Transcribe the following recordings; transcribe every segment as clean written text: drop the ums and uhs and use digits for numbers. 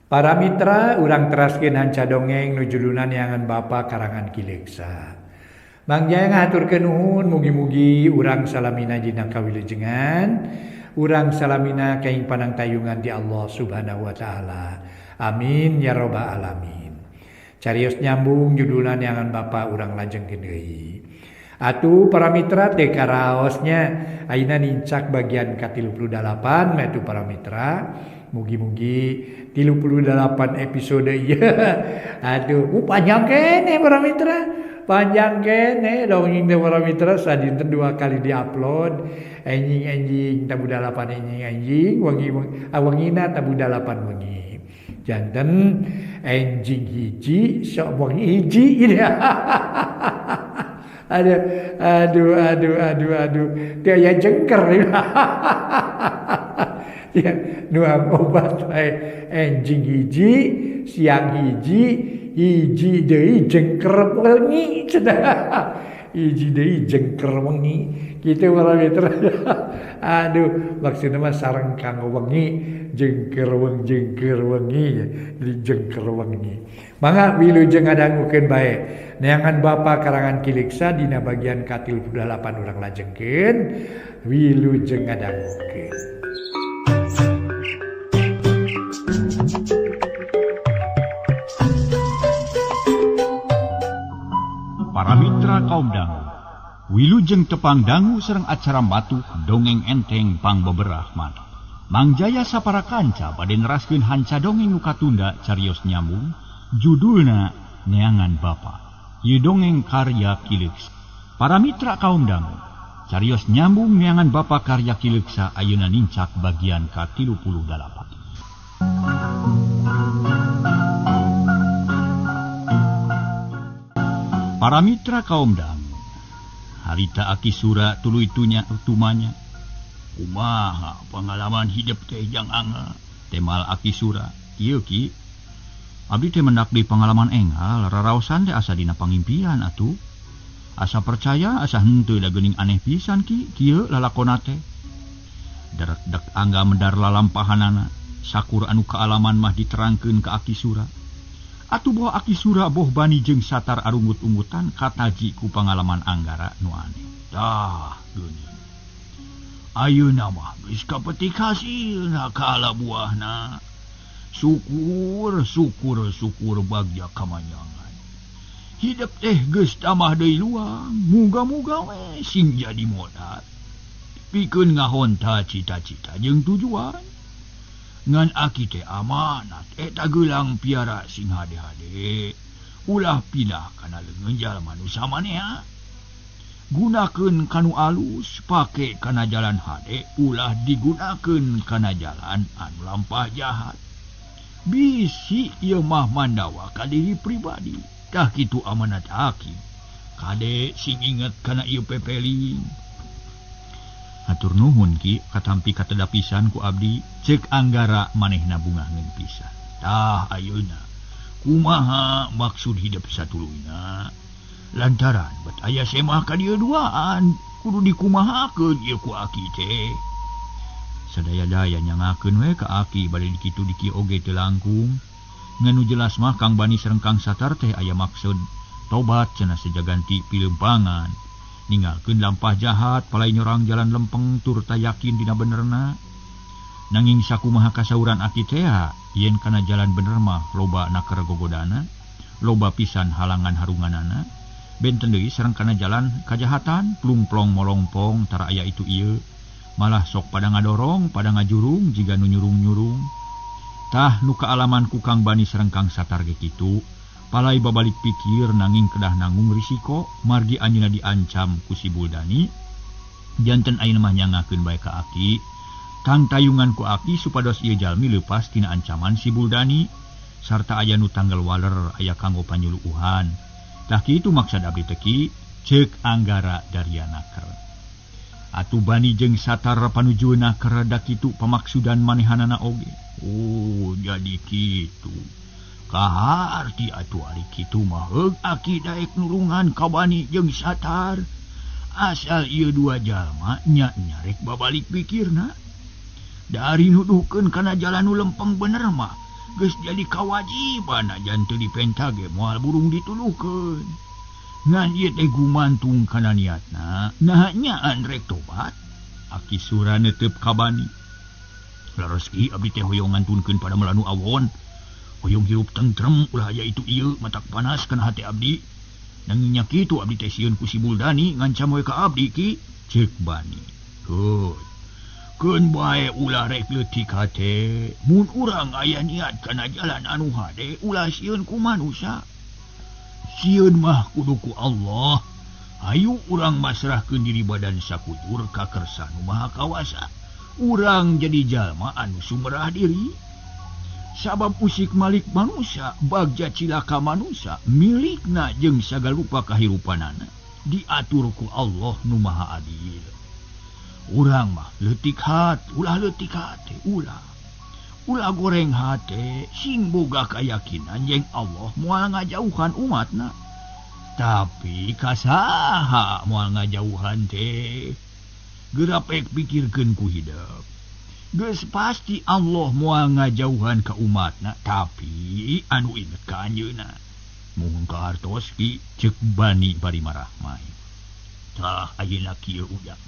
Para mitra urang teraskeun hanca dongeng nu judulna Neangan Bapa karangan Ki Leuksa. Mang Jaya ngahaturkeun nuhun mugi-mugi urang salamina dina kawilujengan, urang salamina kaing panangtayungan ti Allah Subhanahu wa taala. Amin ya robbal alamin. Carios nyambung judulna Neangan Bapa urang lajengkeun deui. Atuh para mitra teh karaosnya ayeuna nincak bagian ka-38 atuh para mitra. Mugi-mugi 38 episode ieu. Aduh, panjang keneh para mitra. Panjang keneh dongeng teh para mitra sadinten 2 kali diupload. Enjing-enjing tabuh 8 enjing-enjing, wengi wengina tabuh 8 wengi. Janten enjing hiji sok wengi hiji. Aduh, aduh, aduh, aduh, aduh. Teu aya jengker. Ya, nuang obat wae enjing hiji, siang hiji, hiji deui jengker wengi cenah. Hiji deui jengker wengi. Kitu para mitra. Aduh, maksudna mah sareng kanggo wengi, jengker weng jengker wengi, jadi jengker wengi. Mangga wilujeng ngadangukeun bae. Neangan Bapa karangan Ki Leuksa dina bagian ka-38 urang lajengkeun, wilujeng ngadangukeun. Para mitra kaum dangu, wilujeng tepang dangu sareng acara matuh dongeng enteng pangbeberah manah. Mang Jaya sapara kanca bade neraskeun hanca dongeng nu katunda carios nyambung judulna Neangan Bapa. Ieu dongeng karya Ki Leuksa. Para mitra kaum dangu, carios nyambung Neangan Bapa karya Ki Leuksa ayeuna nincak bagian ka-38. Para mitra kaum dangu, harita Aki Sura tuluy tunya tumanya. Kumaha pengalaman hidup teh jang Angga? Temal Aki Sura. Ieu Ki, abdi teh mendak di pengalaman enggal, raraosan teh asa dina pangimpian atuh. Asa percaya, asa henteu da geuning aneh pisan Ki, kieu lalakona teh. Derek-dek Angga medar lalampahanana, sakur anu kaalaman mah diterangkeun ka Aki Sura. Atuh boh Aki Sura boh Bani jeung Satar arungut-ungutan kataji ku pangalaman Anggara nu aneh. Tah geuning. Ayeuna mah geus kapetik hasilna kaala buahna. Syukur, syukur, syukur bagja kamanyangan. Hidup teh geus tambah deui luang, muga-muga we sing jadi modal. Pikeun ngahonta cita-cita jeung tujuan. Ngan aki teh amanat eta geulang piara sing hade-hade. Ulah pindah kana leungeun jalma nu samanea. Gunakeun kanu alus, pake kana jalan hade, ulah digunakeun kana jalan anu lampah jahat. Bisi ieu mah mandawa ka diri pribadi. Tah kitu amanat aki. Kade sing inget kana ieu pepeling. Hatur nuhun Ki, katampi katedapisan ku abdi, ceuk Anggara manehna bungah ngeun pisan. Tah ayeuna kumaha maksud hidup satuluyna? Lantaran bet aya semah ka dieu duaan, kudu dikumahakeun ieu ku aki teh. Sadaya-daya nyangakeun we ka aki bade dikitu diki oge teu langkung. Ngan nu jelas mah Kang Bani sareng Kang Satar teh aya maksud tobat cenah sejaganti pilempangan. Ninggalkeun lampah jahat, palai nyorang jalan lempeng tur tayakin dina benerna. Nanging sakumaha kasauran aki teh yen kana jalan bener mah loba naker gogodana, loba pisan halangan harunganana. Benten deui sareng kana jalan kajahatan, plungplong molongpong tara aya itu ieu. Malah sok pada ngadorong, pada ngajurung jiga nu nyurung-nyurung. Tah nu kaalaman ku Kang Bani sareng Kang Satar ge kitu. Palai babalik pikir nanging kedah nanggung risiko margi anjeunna diancam ku si Buldani. Janten ayeuna mah nyangakeun bae ka aki. Kang tayungan ku aki supados ieu jalmi leupas tina ancaman si Buldani sarta aya nu tanggal waler aya kanggo panyuluuhan. Tah kitu maksad abdi teh Ki, ceuk Anggara daria naker. Atuh Bani jeung Satar panujueuna keur da kitu pamaksudan manehanana oge. Oh, jadi kitu. Kaharti atuh ari kitu mah heug aki daek nulungan ka Bani jeung Satar. Asal ieu dua jalma nya nyarek babalik pikirna. Dari nuduhkeun kana jalan nu lempeng bener mah Geus jadi kawajiban ajan teu dipenta ge moal burung dituluhkeun. Ngan ieu teh gumantung kana niatna, naha nyaan rek tobat. Aki Sura netep ka Bani. Leres Ki abdi teh hoyong ngantunkeun pada melanu awon. Hoyong hirup tentrem ulah aya itu ieu matak panas kana hate abdi. Nanging nya kitu abdi teh sieun ku si Buldani ngancam we ka abdi Ki. Ceuk Bani. Heuh. Keun bae ulah rek leutik hate. Mun urang aya niat kana jalan anu hade ulah sieun ku manusa. Sieun mah kudu ku Allah. Hayu urang masrahkeun diri badan sakujur ka Kersa Nu Maha Kawasa. Urang jadi jalma anu sumerah diri. Sabab usik malik manusia, bagja cilaka manusia, milikna jeung sagalupa kahirupanana diatur ku Allah Nu Maha Adil. Urang mah leutik hate, ulah leutik hate, ulah. Ulah goreng hate, sing boga kayakinan jeung Allah moal ngajauhan umatna. Tapi kasaha moal ngajauhan teh? Geura pek pikirkeun ku hidep. Geus pasti Allah moal ngajauhan ka umatna, tapi anu inget ka anjeunna. Muhun kahartos Ki, ceuk Bani bari marah mai. Tah ayeuna kieu ujang.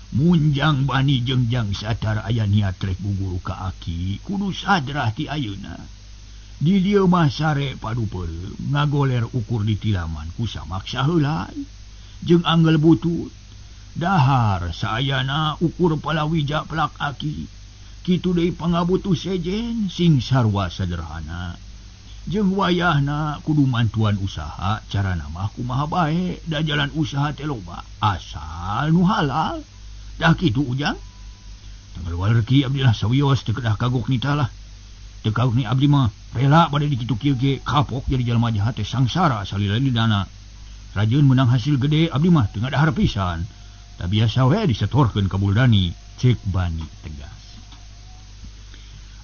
Munjang Bani jeung Jang Satar aya niat rek guguru ka Aki, kudu sadrah ti ayeuna. Di dieu mah sare padu peureum, ngagoler ukur di tilaman ku samaksa heulai jeung anggel butut. Dahar saayana ukur palawija pelak Aki. Kitu deui pangabutuh sejen sing sarua sederhana. Jeung wayahna kudu mantuan usaha, carana mah kumaha bae, da jalan usaha teh loba asal nu halal. Dah kitu ujang. Tanggal walerki abdi lah sawios teu kedah kagok nita lah. Teu kagok ni abdi mah rela bade dikitu kieu ge kapok jadi jalma jahat teh sangsara salila dana. Rajeun meunang hasil gede abdi mah teu ngadahar pisan. Da biasa we disetorkeun ka Buldani, ceuk Bani tegas.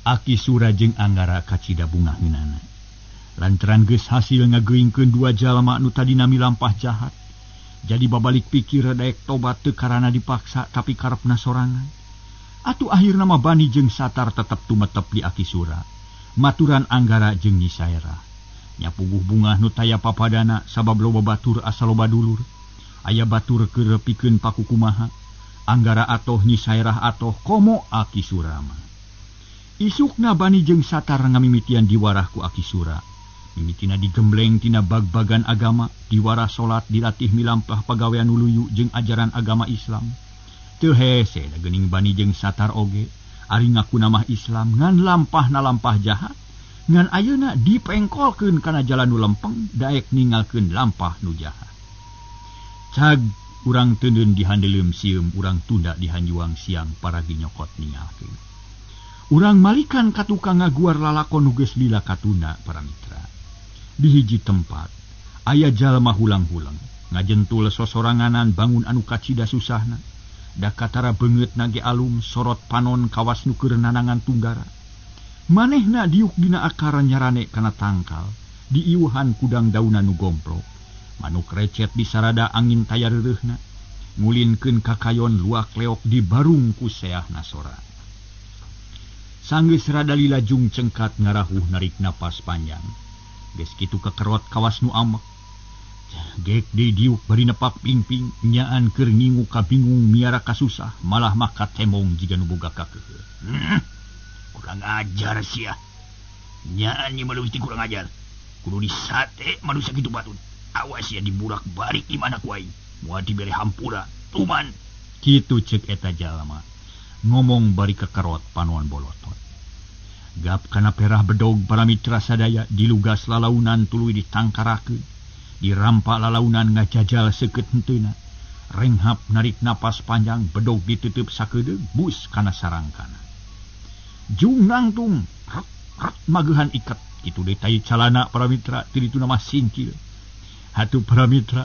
Aki Sura jeung Anggara kacida bungah ngeunana. Lantaran geus hasil ngageuingkeun dua jalma nu tadina milampah jahat. Jadi babalik pikir daek tobat teu karana dipaksa tapi karepna sorangan. Atuh akhirna mah Bani jeung Satar tetep tumetep di Aki Sura. Maturan Anggara jeung Nyi Saerah. Nya puguh bungah nu taya papadana sabab loba batur asa loba dulur. Aya batur keur pikeun pakukumaha. Anggara atoh Nyi Saerah atoh komo Aki Sura mah. Isukna Bani jeung Satar ngamimitian diwarah ku Aki Sura. Mimitina digembleng tina bag-bagan agama, diwarah salat, dilatih milampah pagawean nu luyu jeung ajaran agama Islam. Teu hese da geuning Bani jeung Satar oge, ari ngaku namah Islam ngan lampahna lampah jahat, ngan ayeuna dipengkolkeun kana jalan nu lempeng daek ninggalkeun lampah nu jahat. Cag urang teuneun dihandeleum sieum, urang tunda dihanjuang siang paragi nyokot ningalkeun. Urang malikan ka tukang ngaguar lalakon nu geus lila katunda para mitra. Di hiji tempat aya jalma hulang-hulang ngajentul sosoranganan bangun anu kacida susahna. Da katara beungeut nage alum sorot panon kawas nu keur nanangan tunggara. Manehna diuk dina akara nyarane kana tangkal diiuhan kudang dauna nu gomplok. Manuk recet disarada angin taya reureuhna ngulinkeun kakayon luak leok di barung ku seahna sora. Sanggeus rada lila jung cengkat ngarahuh narik napas panjang. Geus kitu kekerot kawas nu amek. Gek deui diuk bari nepak pingping nyaan keur ngingu kabingung miara kasusah malah maka temong jiga nu boga kakeuh. Kurang ajar sia. Nyaan ieu mah leuwih ti kurang ajar. Kudu disate manusia kitu batun. Awas sia diburak balik di mana ku aing. Moal dibere hampura. Tuman. Kitu ceuk eta jalma. Ngomong bari kekerot panon bolotot. Gap kana perah bedog para mitra sadaya dilugas lalaunan tuluy ditangkarakeun. Dirampak lalaunan ngajajal seukeut henteuna. Renghap narik napas panjang bedog ditutup sakedeung bus kana sarangkana. Jung nangtung ret ret magehan iket kitu deui tai calana para mitra ti dituna mah singkil. Hatu para mitra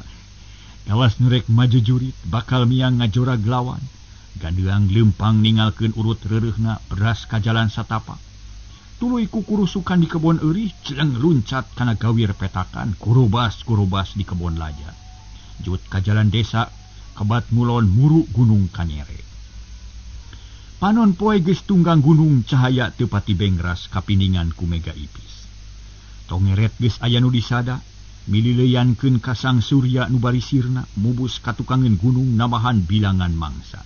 kawas nu rek maju jurit bakal miang ngajorag lawan. Gandeang leumpang ningalkeun urut reureuhna beras ka jalan satapak. Tuluy kukurusukan di kebon eurih celeng luncat kana gawir petakan kurubas-kurubas di kebon laja. Jut ka jalan desa kebat ngulon muru gunung kanyere. Panon poe geus tunggang gunung cahaya teu pati bengras kapiningan ku mega ipis. Tongeret geus aya nu disada, milileuyankeun ka sang surya nu bari sirna mubus ka tukangeun gunung nambahan bilangan mangsa.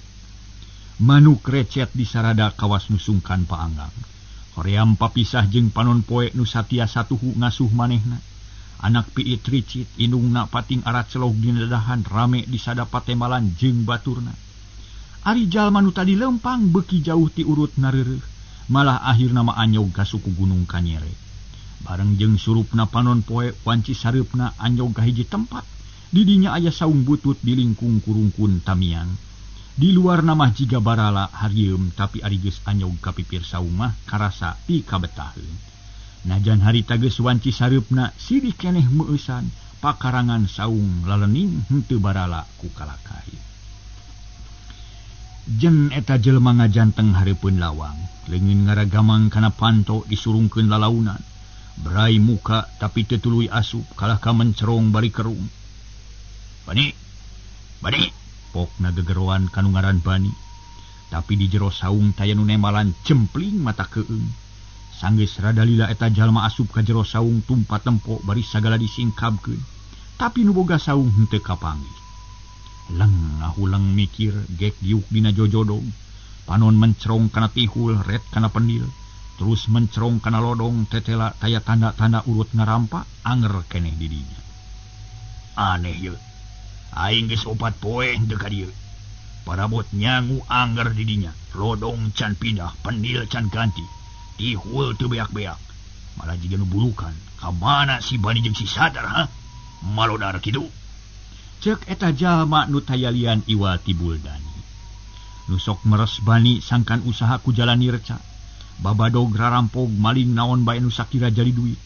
Manuk recet disarada kawas nu sungkan paanggang. Hoream papisah jeung panon poe nu satia satuhu ngasuh manehna. Anak piit ricit indungna pating arat celog dina dadahan rame disada patemalan jeung baturna. Ari jalma nu tadi lempang beuki jauh ti urut nareureuh, malah akhirna mah anyog ka suku gunung Kanyere. Bareng jeung surupna panon poe wanci sareupna anyog ka hiji tempat, di dinya aya saung butut di lingkung kurungkun tamiang. Di luar mah jiga barala harieum tapi ari geus anyog ka pipir saung mah karasa pikabetaheun. Najan harita geus wanci sareupna sirih keneh meueusan pakarangan saung lalening henteu barala ku kalakai. Jen eta jelema ngajanteng hareupeun lawang, leungeun ngaragamang kana panto disurungkeun lalaunan. Berai muka tapi teu tuluy asup kalah ka mencerong bari kerung. Bani, Bani, pokna gegeroan kanu ngaran Bani. Tapi di jero saung taya nu nemalan cempling mata keung. Sanggeus rada lila eta jalma asup ka jero saung tumpa tempo bari sagala disingkabkeun. Tapi nu boga saung henteu kapanggih. Leng ngahulang mikir gek diuk dina jojodong. Panon mencerong kana tihul ret kana pendil. Terus mencerong kana lodong tetela taya tanda-tanda urut ngarampa anger keneh di dinya. Aneh ye. Aing geus opat poe henteu ka dieu. Parabot nyangu anger di dinya. Lodong can pindah, pendil can ganti. Tihul teu beak-beak. Malah jiga nu bulukan. Ka mana si Bani jeung si Sadar ha? Malodar kitu. Cek eta jalma nu tayalian iwa ti Buldani. Nu sok meres Bani sangkan usaha ku jalani reca. Babadog rarampog maling naon bae nu sakira jadi duit.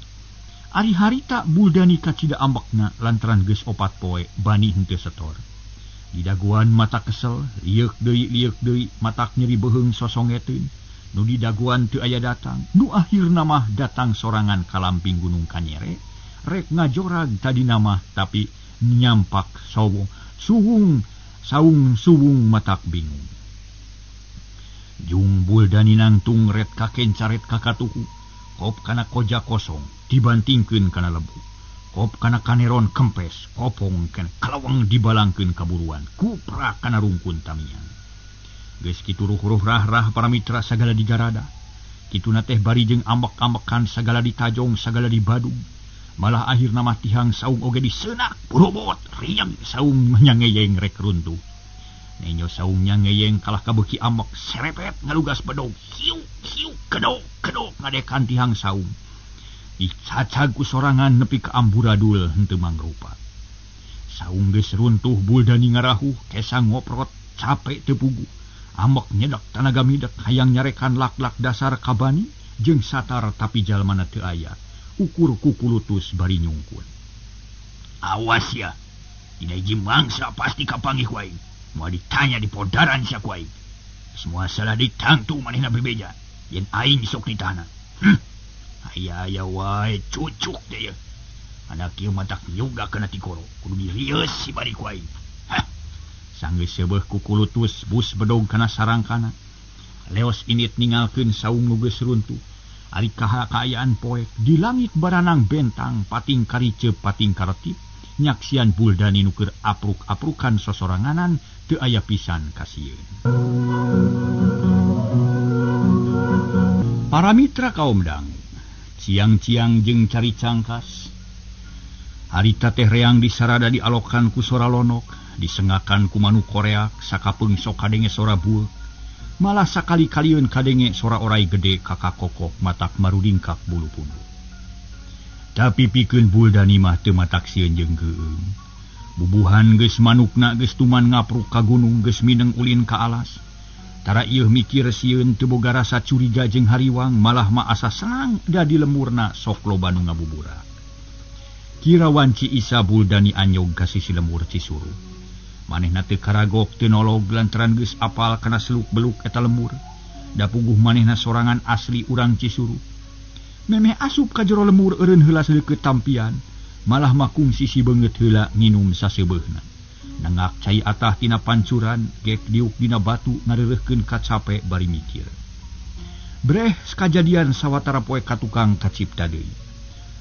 Ari harita Buldani kacida ambekna lantaran geus opat poe Bani henteu setor. Di daguan mata kesel, lieuk deui matak nyeri beuheung sosongeteun. Nu di daguan teu aya datang, nu akhirna mah datang sorangan ka lamping Gunung Kanyere. Rek ngajorag tadina mah tapi nyampak sawung suwung saung suwung matak bingung. Jung Buldani nangtung ret kakencaret kakatuhu, kop kana koja kosong dibantingkeun kana lebu, kop kana kaneron kempes, kopong kana kalawang dibalangkeun kaburuan, kupra kana rungkun tamiang. Geus kitu ruh-ruh rah-rah para mitra sagala digarada. Kituna teh bari jeung ambek-ambekan sagala ditajong sagala dibadug. Malah akhirna mah tihang saung oge diseunak borobot riang saung nyangeyeng rek runtuh. Nenyo saung nyangeyeng kalah kabeuki ambek serepet ngalugas bedog hiu hiu kedok kedok ngadekan tihang saung. Dicacag ku sorangan nepi ka amburadul henteu mangrupa. Saung geus runtuh Buldani ngarahuh kesa ngoprot capek teu puguh. Ambek nyedak tanaga midek hayang nyarekan lak-lak dasar ka Bani jeung Satar tapi jalmana teu aya. Ukur kukulutus bari nyungkun. Awas ya, dina hiji mangsa pasti kapanggih ku aing. Moal ditanya di podaran sia ku aing. Semua salah ditangtu manehna bebeja. Yen aing sok ditahana. Aya-aya wae cucuk teh ye. Anak ieu matak nyuga kana tikoro. Kudu dirieus si bari ku aing. Hah. Sanggeus seubeuh kukulutus bus bedog kana sarangkana. Leos init ningalkeun saung nu geus runtuh. Ari kaha kaayaan poek di langit baranang bentang pating kariceup pating karetip nyaksian Buldani nu keur apruk-aprukan sosoranganan teu aya pisan kasieun. Para mitra kaum dang, ciang-ciang jeung cari cangkas. Harita teh reang disarada dialokan ku sora lonok, disengakan ku manuk koreak, sakapeung sok kadenge sora bueuk. Malah sakali-kalieun kadenge sora orai gede kakak kokok matak marudingkak bulu punduk. Tapi pikeun Buldani mah teu matak sieun jeung geueung. Bubuhan geus manukna geus tuman ngapruk ka gunung geus mineng ulin ka alas. Tara ieu mikir sieun teu boga rasa curiga jeung hariwang malah mah asa senang da di lemurna sok loba nu ngabubura. Kira wanci Isa Buldani anyog ka sisi lemur Cisuru. Manehna teu karagok teu nolog lantaran geus apal kana seluk-beluk eta lemur. Da puguh manehna sorangan asli urang Cisuru. Memeh asup ka jero lemur eureun heula leukeut tampian, malah makung sisi beungeut heula nginum saseubeuhna. Nengak cai atah tina pancuran gek diuk dina batu ngareureuhkeun kacape bari mikir. Breh kajadian sawatara poe ka tukang kacipta deui.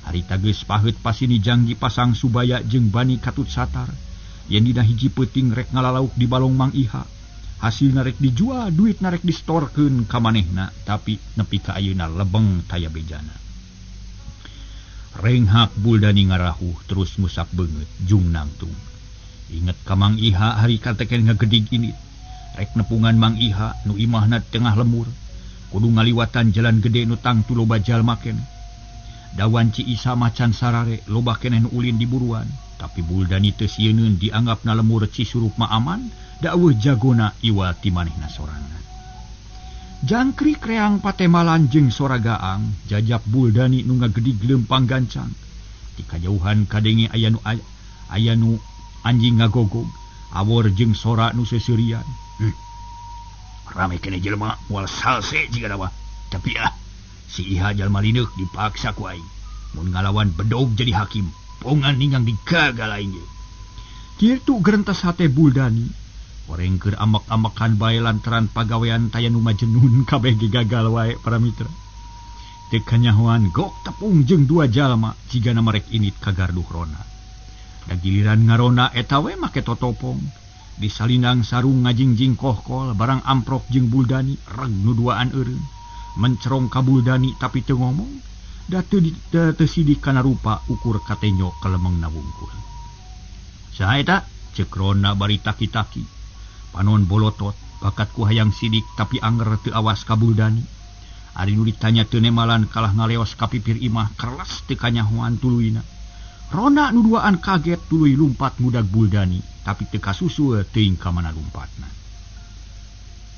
Harita geus paheut pasini janggi pasang Subaya jeung Bani katut satar. Yen dina hiji peuting rek ngalalauk di balong Mang Iha. Hasilna rek dijual, duit narek distorkeun ka manehna, tapi nepi ka ayeuna lebeng taya bejana. Renghak Buldani ngarahuh terus ngusap beungeut jung nangtung. Inget ka Mang Iha hari kateken ngagedig ini. Rek nepungan Mang Iha nu imahna tengah lemur. Kudu ngaliwatan jalan gede nu tangtu loba jalma keneh. Dawan Ci Isa macan sarare loba keneh nu ulin di buruan. Tapi Buldani teu sieuneun dianggapna lemur Cisurup mah aman, da eueuh jagona iwal ti manehna sorangan. Jangkrik reang patemalan jeung sora gaang, jajak Buldani nu ngagedig leumpang gancang. Ti kajauhan kadenge aya nu anjing ngagogog, awor jeung sora nu seuseurian. Rame keneh jelema moal salse jiga dawa. Tapi si Iha jalma lineuk dipaksa ku aing. Mun ngalawan bedog jadi hakim, pongan ningang digagal aing ge. Kitu gerentes hate Buldani. Oreng keur amak-amakan bae lantaran pagawean taya nu majenun kabeh ge gagal wae para mitra. Teu kanyahoan gok tepung jeung dua jalma jigana marek init ka garduh rona. Da giliran ngarona eta we make totopong. Disalindang sarung ngajingjing kohkol barang amprok jeung Buldani reg nu duaan eureun. Mencerong ka Buldani tapi teu ngomong. Da teu sidik kana rupa ukur katenyo kalemengna wungkul. Saha eta? Ceuk rona bari taki-taki. Panon bolotot bakat ku hayang sidik tapi anger teu awas ka Buldani. Ari nu ditanya teu nemalan kalah ngaleos ka pipir imah kelas teu kanyahoan tuluyna. Rona nu duaan kaget tuluy lumpat ngudag Buldani tapi teu kasusul teuing ka mana lumpatna.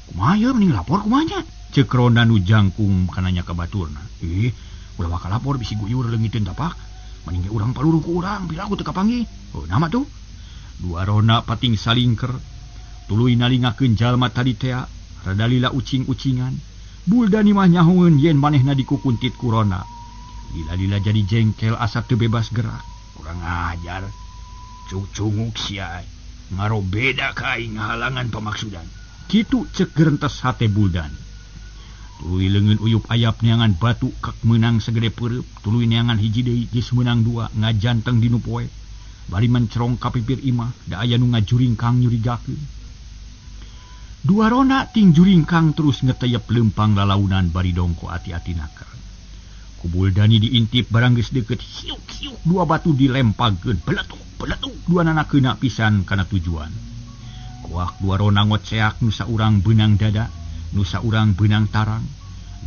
Kumaha ieu mending lapor kumaha nya? Ceuk Rona nu jangkung kananya ka baturna. Ulah bakal lapor bisi guyur leungiteun tapak. Mending ge urang paluruh ku urang piraku teu kapanggih. Oh, nama tuh. Dua rona pating salingker. Tuluy nalingakeun jalma tadi tea, rada lila ucing-ucingan. Buldani mah nyahoeun yen manehna dikukuntit ku rona. Lila-lila jadi jengkel asa teu bebas gerak. Kurang ajar. Cucunguk sia. Ngaro beda ka aing ngahalangan pamaksudan. Kitu ceuk gerentes hate Buldani. Tuluy leungeun uyup ayap neangan batu kek meunang segede peureub, tuluy neangan hiji deui geus meunang dua ngajanteng dinu poe. Bari mencerong ka pipir imah, da aya nu ngajuringkang nyurigakeun. Dua rona ting juringkang terus ngeteyep leumpang lalaunan bari dongko ati-ati nakal. Ku Buldani diintip barang geus deukeut hiuk-hiuk dua batu dilempagkeun beletuk-beletuk dua nana keuna pisan kana tujuan. Kuak dua rona ngoceak nu saurang beunang dada, nu saurang beunang tarang.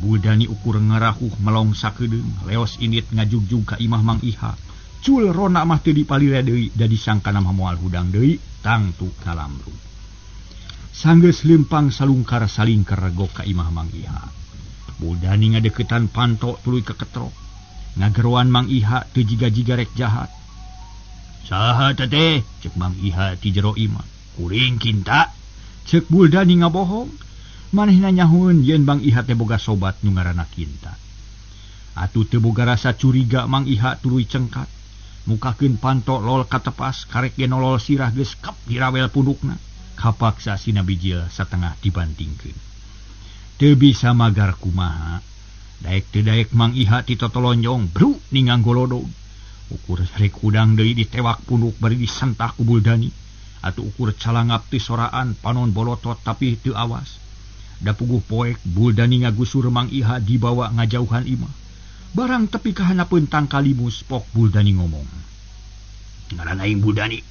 Buldani ukur ngarahuh melong sakedeung, leos init ngajugjug ka imah Mang Iha. Cul rona mah teu dipalira deui da disangkana mah moal hudang deui, tangtu ngalamru. Sanggeus leumpang salungkar salingker gok ka imah Mang Iha. Buldani ngadeukeutan panto tuluy keketrok. Ngageroan Mang Iha teu jiga-jiga rek jahat. Saha teteh? Ceuk Mang Iha ti jero imah. Kuring kinta. Ceuk Buldani ngabohong. Manehna nyahoeun yen Mang Iha teh boga sobat nu ngaranna Kinta. Atuh teu boga rasa curiga Mang Iha tuluy cengkat. Mukakeun panto lol katepas karek ge nolol sirah geus kep dirawel pundukna. Kapaksa sina bijil satengah dibantingkeun. Teu bisa magar kumaha. Daek teu daek Mang Iha ti totolonjong bru ningang golodog. Ukur rek hudang deui ditewak punduk bari disentak ku Buldani. Atuh ukur calangap ti soraan panon bolotot tapi teu awas. Da puguh poek Buldani ngagusur Mang Iha dibawa ngajauhan imah. Barang tepi ka hanapeun tangkal limus pok Buldani ngomong. Ngaran aing Buldani.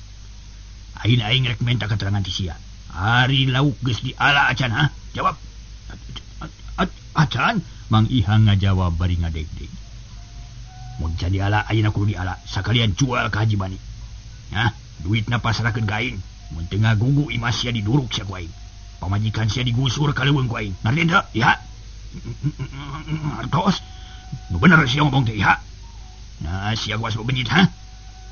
Aing aing rek menta keterangan ti sia. Ari lauk geus diala acan ha? Jawab. Acan? Mang Iha ngajawab bari ngadegdeg. Mun can diala ayeuna kudu diala, sakalian jual ka Haji Bani. Hah? Duitna pasrahkeun ka aing. Mun teu ngagugu imah sia diduruk sia ku aing. Pamajikan sia digusur ka leuweung ku aing. Ngarti teu? Ya. Ngartos. Nu bener sia ngomong teh ya. Nah, sia kuas bebenjit ha?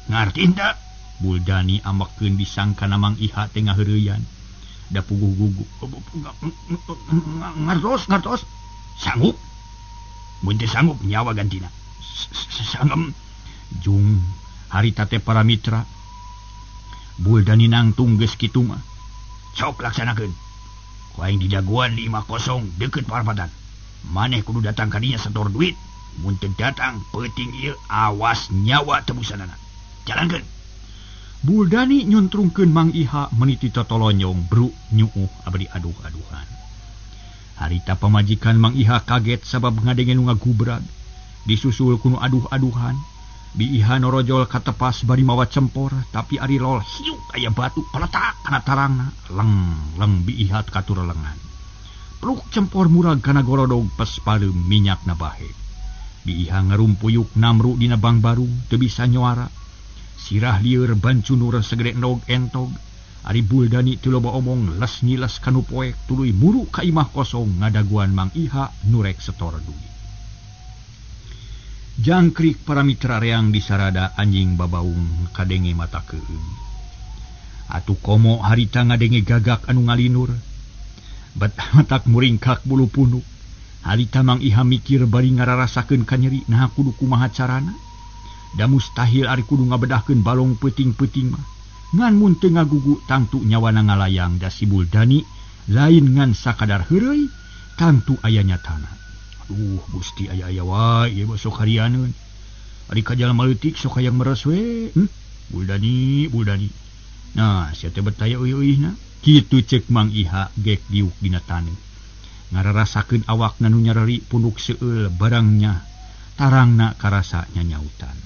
Ngarti teu? Buldani ambekeun disangkana Mang Iha teh ngaheureyan. Da puguh gugu. Ngartos, ngartos. Sanggup? Mun teu sanggup nyawa gantina. Sanggem. Jung harita teh para mitra. Buldani nangtung geus kitu mah. Sok laksanakeun. Ku aing dijagoan di imah kosong deukeut parapatan. Maneh kudu datang ka dinya setor duit. Mun teu datang peuting ieu awas nyawa tebusanana. Jalankeun. Buldani nyuntrungkeun Mang Iha meniti totolonyong bruk nyuuh abdi aduh-aduhan. Harita pamajikan Mang Iha kaget sabab ngadenge nu ngagubrag. Disusul ku nu aduh-aduhan. Bi Iha norojol katepas bari mawa cempor tapi ari lol hiuk aya batu peletak kana tarangna leng leng Bi Iha katur lengan. Peluk cempor murag kana gorodog pes pareum minyakna bahe. Bi Iha ngarumpuyuk namru dina bangbarung teu bisa nyoara. Sirah lieur bancunur segede endog entog. Ari Buldani teu loba omong les nyiles kanu poek tuluy muru ka imah kosong ngadaguan Mang Iha nurek setor duit. Jangkrik para mitra reang disarada anjing babaung kadenge mata keung. Atuh komo harita ngadenge gagak anu ngalinur. Bet matak muringkak bulu punuk. Harita Mang Iha mikir bari ngararasakeun kanyeri naha kudu kumaha carana. Da mustahil ari kudu ngabedahkeun balong peuting-peuting mah. Ngan mun teu ngagugu tangtu nyawana ngalayang da si Buldani lain ngan sakadar heureuy tangtu aya nyatana. Aduh Gusti aya-aya wae ieu mah sok harianeun. Ari ka jalma leutik sok hayang meres we. Buldani, Buldani. Nah, sia teh betaya euy-euy-na. Kitu ceuk Mang Iha gek diuk dina taneuh. Ngararasakeun awakna nu nyareri punduk seueul barangnya tarangna karasa nyanyautan.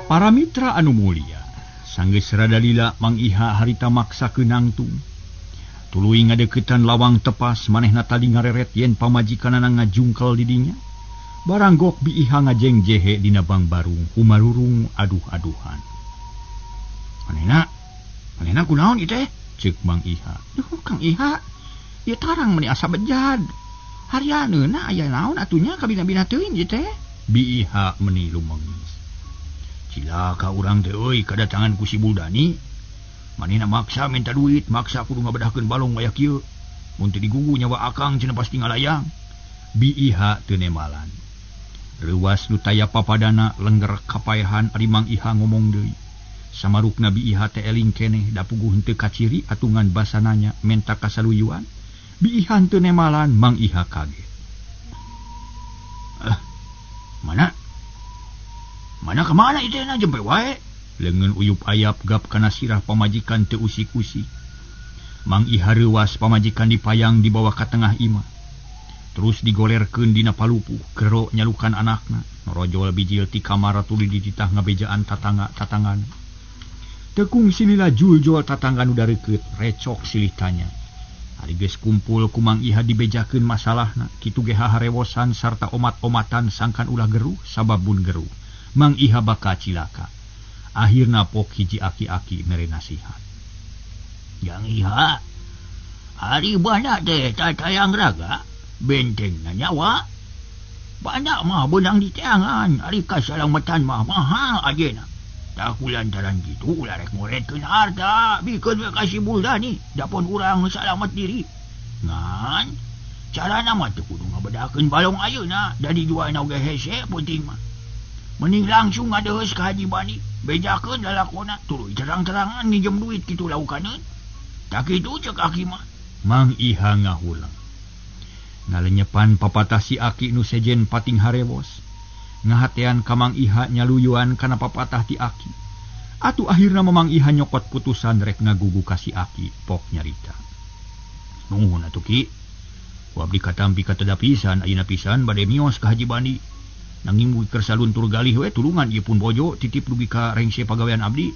Para mitra anu mulia, sanggeus rada lila Mang Iha harita maksakeun nangtung. Tuluy ngadeuketan lawang tepas manehna tadi ngareret yen pamajikanana ngajungkel di dinya. Baranggok Bi Iha ngajeng jehe dina bangbarung humarurung aduh-aduhan. Manehna, manehna kunaon ieu teh? Ceuk Mang Iha. Duh Kang Iha, ieu tarang meuni asa bejad. Harianeuna aya naon atunya kabina-bina teuing ieu teh? Bi Iha meuni lumengis. Cilaka urang teh euy kadatangan ku si Buldani. Manehna maksa minta duit, maksa kudu ngabedahkeun balong aya kieu. Mun teu digugu nyawa akang cenah pasti ngalayang. Bi Iha teu nemalan. Reuwas nu taya papadana lengger kapaehan ari Mang Iha ngomong deui. Samarukna Bi Iha teh eling keneh da puguh henteu kaciri atungan basananya menta kasaluyuan. Bi Iha teu nemalan, Mang Iha kaget. Mana? Mana kemana itu na jempe wae? Leungeun uyup ayap gap kana sirah pamajikan teu usik-usik. Mang Iha reuwas pamajikan dipayang dibawa ka tengah imah. Terus digolerkeun dina palupuh, gero nyalukan anakna. Norojol bijil ti kamar tuluy dititah ngabejaan tatangga-tatanggan. Tekung silila juljol tatangga nu dareukeut, recok silih tanya. Ari geus kumpul ku Mang Iha dibejakeun masalahna, kitu ge haharewosan sarta omat-omatan sangkan ulah geruh sababun geruh. Mang Iha bakal cilaka. Akhirna pok hiji aki-aki mere nasihat. Jang Iha, ari bana teh tatayang raga, bentengna nyawa. Bana mah beunang di teangan, ari kasalamatan mah mahal ajena. Tak lantaran kitu ulah rek ngoretkeun harta, bikeun we ka si Buldani, dapon urang salamet diri. Ngan carana mah teu kudu ngabedahkeun balong ayeuna, da dijualna oge hese penting mah. Mending langsung ngadeheus ka Haji Bani, bejakeun lalakona tuluy terang-terangan nginjem duit kitu laukaneun. Tak kitu ceuk aki mah. Mang Iha ngahulang. Ngalenyepan papatah si aki nu sejen pating harewos. Ngahatean ka Mang Iha nyaluyuan kana papatah ti aki. Atuh akhirna Mang Iha nyokot putusan rek ngagugu ka si aki pok nyarita. Nuhun atuh Ki. Ku abdi katampi kateda pisan ayeuna pisan bade mios ka Haji Bani. Nanging mugi keur saluntur galih we tulungan ieu pun bojo titip dugi ka rengse pagawean abdi.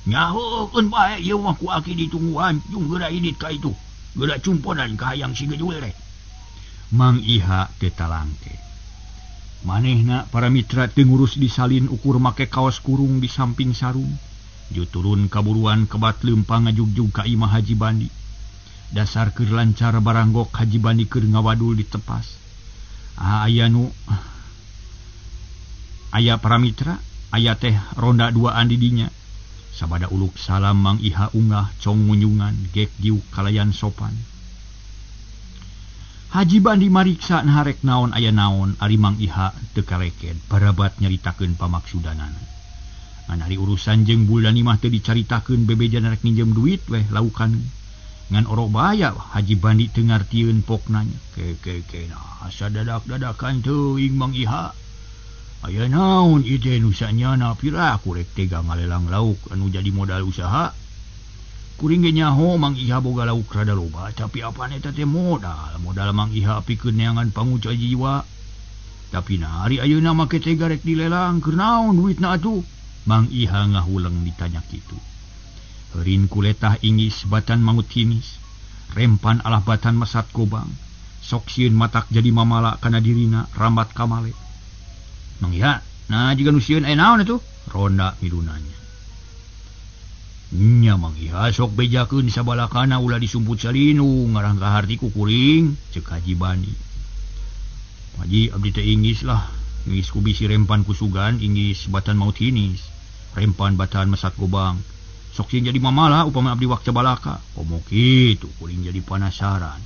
Nyahokeun bae ieu mah ku aki ditungguan jeung geura indit ka itu. Geura cumponan ka hayang si gejul teh. Mang Iha teu talangke. Manehna para mitra teu ngurus disalin ukur make kaos kurung di samping sarung. Ju turun kaburuan kebat leumpang ngajugjug ka imah Haji Bandi. Dasar keur lancar baranggok Haji Bandi keur ngawadul ditepas. Aya nu aya para mitra, aya teh ronda duaan di dinya. Sabada uluk salam Mang Iha ungah cong munjungan gek diuk kalayan sopan. Haji Bandi mariksa naharek naon aya naon ari Mang Iha teu kaleket barabat nyaritakeun pamaksudanana. Ngan ari urusan jeung Buldani mah teu dicaritakeun bebejan rek minjem duit weh laukan. Ngan orok baya Haji Bandi teu ngartieun poknanya. Ke ke ke nah asa dadak-dadakan teuing Mang Iha. Aya naon ieu teh nu sanyana piraku rek tega ngalelang lauk anu jadi modal usaha. Kuring ge nyaho Mang Iha boga lauk rada loba tapi apaan eta teh modal. Modal Mang Iha pikeun neangan panguca jiwa. Tapi nah ari ayeuna make tega rek dilelang keur naon duitna atuh? Mang Iha ngahuleng ditanya kitu. Heurin kuletah inggis batan mangut hinis, rempan alah batan mesat gobang. Sok sieun matak jadi mamala kana dirina rambat kamale. Mang Iha, nah jiga nu sieun aya naon atuh? Ronda midunanya. Nya Mang Iha sok bejakeun sabalakana ulah disumput salinu ngarang kaharti ku kuring ceuk Haji Bandi. Haji abdi teh inggis lah, inggis ku bisi rempan ku sugan, inggis batan maut hinis, rempan batan mesat gobang. Sok sieun jadi mamala upama abdi wakca balaka. Komo kitu kuring jadi panasaran.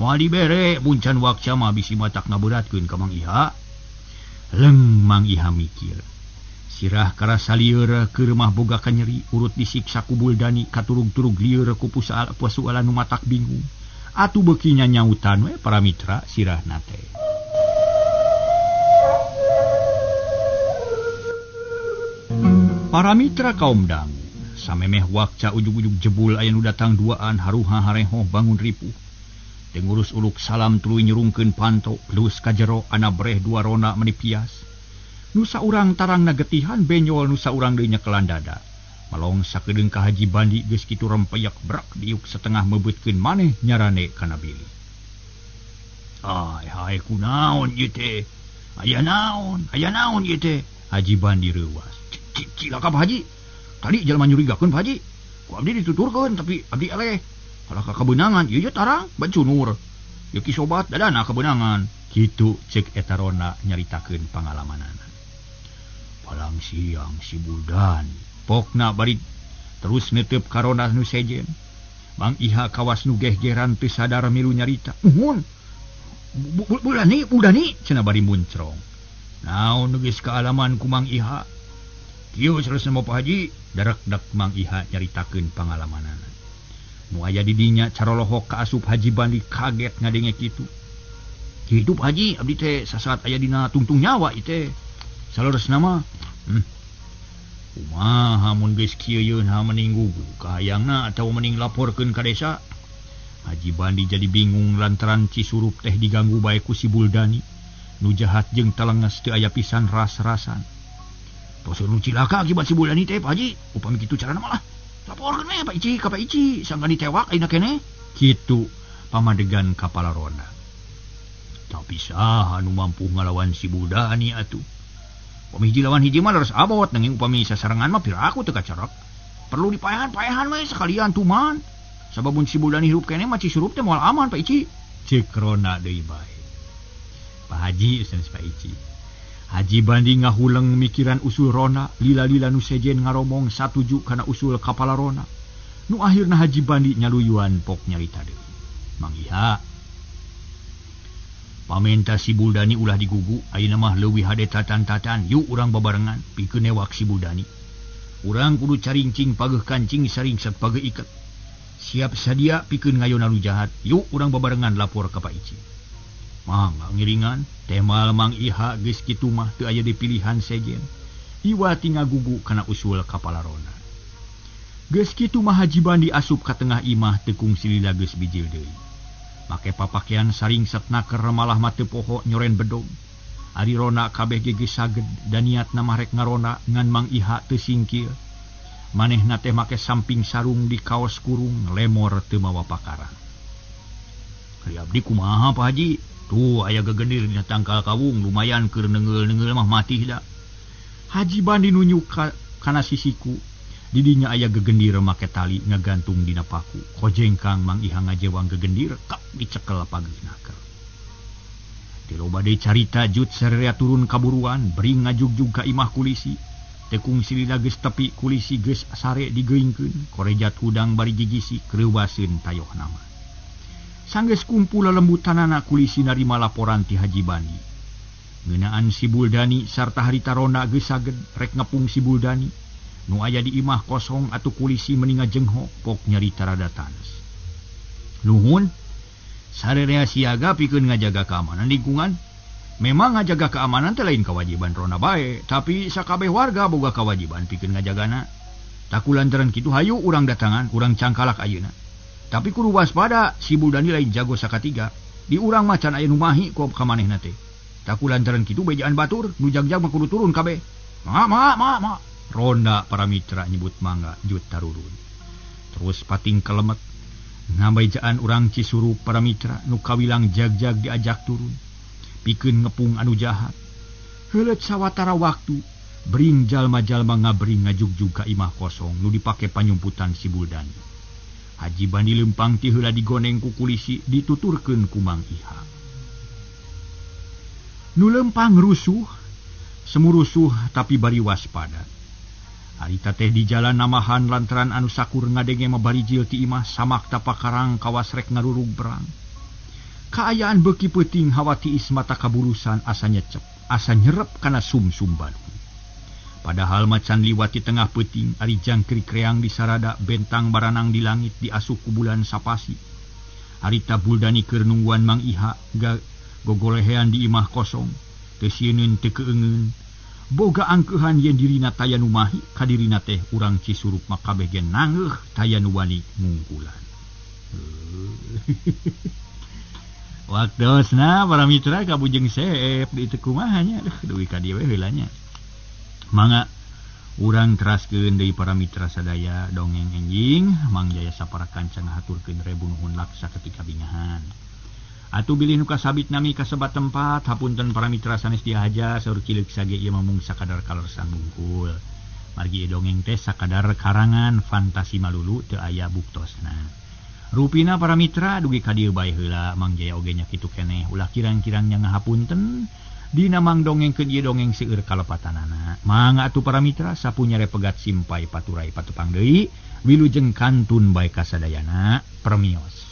Moal dibere buncan wakca mah bisi matak ngaberatkeun ka Mang Iha. Leng Mang Iha mikir. Sirah karasa lieur keur mah boga kanyeri, urut disiksa ku Buldani katurug-turug lieur ku pusualan nu matak bingung. Atuh beuki nyanyautan we para mitra sirahna teh. Para mitra kaum dangu, samemeh wakca ujug-ujug jebul aya nu datang duaan haruha harehoh bangun ripuh. Teu ngurus uluk salam tuluy nyurungkeun panto, lus ka jero anabreh dua rona meni pias. Nu saurang tarangna getihan benyol nu saurang deui nyekelan dada. Malong sakedeung ka Haji Bandi geus kitu rempeyak brak diuk setengah mebeutkeun maneh nyarane kana bilik. Ai hae kunaon ieu teh? Aya naon? Aya naon ieu teh? Haji Bandi reuwas. Cilaka Pak Haji. Tadi jelema nyurigakeun Pak Haji. Ku abdi dituturkeun tapi abdi eleh. Kalah ka kabeunangan ieu tarang bacunur. Ieu ki sobat dadana kabeunangan. Kitu ceuk eta rona nyaritakeun pangalamanana. Palang siang si Buldani pokna bari terus netep ka rona nu sejen. Mang Iha kawas nu gehgeran teu sadar milu nyarita. Nuhun. Buldani, Buldani cenah bari muncrong. Naon geus kaalaman ku Mang Iha? Kieu saleresna Pak Haji, darekdek Mang Iha nyaritakeun pangalamanana. Nu aya di dinya carolohok ka asup Haji Bandi kaget ngadenge kitu. Kitu Pak Haji, abdi teh sasaat aya dina tungtung nyawa ieu teh. Saleresna mah, kumaha mun geus kieu yeun ha mending gugu kahayangna atawa mending laporkeun ka desa. Haji Bandi jadi bingung lantaran Cisurup teh diganggu bae ku si Buldani. Nu jahat jeung talenges teu aya pisan ras-rasan. Tos nu cilaka akibat si Buldani teh Pak Haji, upami kitu carana malah laporkeun we Pak Ici ka Pak Ici sangkan ditewak ayeuna keneh. Kitu pamadegan kapala ronda. Tapi saha nu mampu ngalawan si Buldani atuh? Upami hiji lawan hiji mah leres abot, nanging upami sasarengan mah piraku teu kacerek. Perlu dipaehan-paehan we sekalian tuman. Sabab mun si Buldani hirup keneh mah Cisurup teh moal aman Pak Ici. Ceuk rona deui bae. Pak Haji sanes Pak Ici. Haji Bandi ngahuleng mikiran usul rona, lila-lila nu sejen ngaromong satuju kana usul kapala rona. Nu akhirna Haji Bandi nyaluyuan pok nyarita deui. Mang Iha, pamenta si Buldani ulah digugu, ayeuna mah leuwih hade tatan-tatan, yuk urang babarengan pikeun newak si Buldani. Urang kudu carincing pageuh kancing saringset pageuh iket. Siap sadia pikeun ngayona nu jahat, yuk urang babarengan lapor ka Pak Ici. Mangga ngiringan, temal Mang Iha geus kitu mah teu aya di pilihan sejen. Iwa ti ngagugu kana usul kapala rona. Geus kitu mah Haji Bandi asup ka tengah imah teu kungsi lila geus bijil deui. Make papakean saringset naker malah mah teu poho nyoren bedog. Ari rona kabeh ge geus saged dan niatna mah rek ngarona ngan Mang Iha teu singkir. Manehna teh make samping sarung di kaos kurung lemor teu mawa pakaran. Ari abdi kumaha Pak Haji? Tuh aya gegendir dina tangkal kawung lumayan keur neungeul-neungeul mah mati da. Haji Bandi nunjuk kana sisiku. Didinya aya gegendir make tali ngagantung dina paku. Kojengkang Mang Iha ngajewang gegendir kap dicekel pageuh naker. Teu loba deui carita jut sararea turun kaburuan bring ngajugjug ka imah kulisi. Teu kungsi lila geus tepi kulisi geus sare digeungkeun. Korejat hudang bari gigisi kreuwaseun tayoh nama. Sanggeus kumpul lelembutanana kulisi narima laporan ti Haji Bandi. Ngeunaan si Buldani sarta harita ronda geus saged rek ngepung si Buldani. Nu aya di imah kosong atuh kulisi meni ngajengho pok nyarita rada tanes. Nuhun sarerea siaga pikeun ngajaga keamanan lingkungan. Memang ngajaga keamanan teh lain kewajiban ronda bae, tapi sakabeh warga boga kewajiban pikeun ngajagana. Taku lantaran kitu hayu urang datangan, urang cangkalak ayeuna. Tapi kudu waspada, si Buldani lain jago sakatiga. Di urang mah can aya nu mahi ku ka manehna teh. Taku lantaran kitu bejaan batur, nu jagjag mah kudu turun kabeh. Ma ma ma ma. Ronda para mitra nyebut mangga jut tarurun. Terus pating kelemet ngabejaan urang Cisurup para mitra nu kawilang jagjag diajak turun. Pikeun ngepung anu jahat. Heuleut sawatara waktu bring jalma-jalma ngabring ngajugjug ka imah kosong nu dipake panyumputan si Buldani. Haji Bandi lempang ti heula digoneng ku kulisi dituturkeun ku Mang Iha. Nu lempang rusuh, semurusuh tapi bari waspada. Harita teh di jalan namahan lantaran anu sakur ngadenge mah barijil ti imah samak tapakarang kawas rek ngarurug berang. Kaayaan beuki peuting hawa tiis mata kabulusan asa nyecep, asa nyerep kana sumsum balung. Padahal macan liwat di tengah peuting ari jangkrik reang di sarada bentang baranang di langit diasup ku bulan sapasi. Harita Buldani keur nungguan Mang Iha gogolehean di imah kosong, teu sieun teu keungeun. Boga angkeuhan yen dirina taya nu mahi kadirina teh urang Cisurup mah kabeh ge nangeuh taya nu wani ngungkulan. Waktosna para mitra kabujeng seep di teu kumaha nya, aduh dugi ka dieu we heula nya. Mangga urang teraskeun deui para mitra sadaya dongeng enjing Mang Jaya sapara kanca ngahaturkeun rebu nuhun laksa ketika bingahan. Atuh bilih nu kasabit nami kasebat tempat hapunten para mitra sanes dihaja saur cileuk sage ieu mah mung sakadar kalersan bungkul. Margi dongeng teh sakadar karangan fantasi malulu teu aya buktosna. Rupina para mitra dugi ka dieu bae heula Mang Jaya oge nya kitu keneh ulah kirang-kirang nya ngahapunten dina mang dongengkeun ieu dongeng seueur kalepatanana. Mangga atuh para mitra sapunyare pegat simpai paturai patepang deui wilujeng kantun bae kasadayana permios.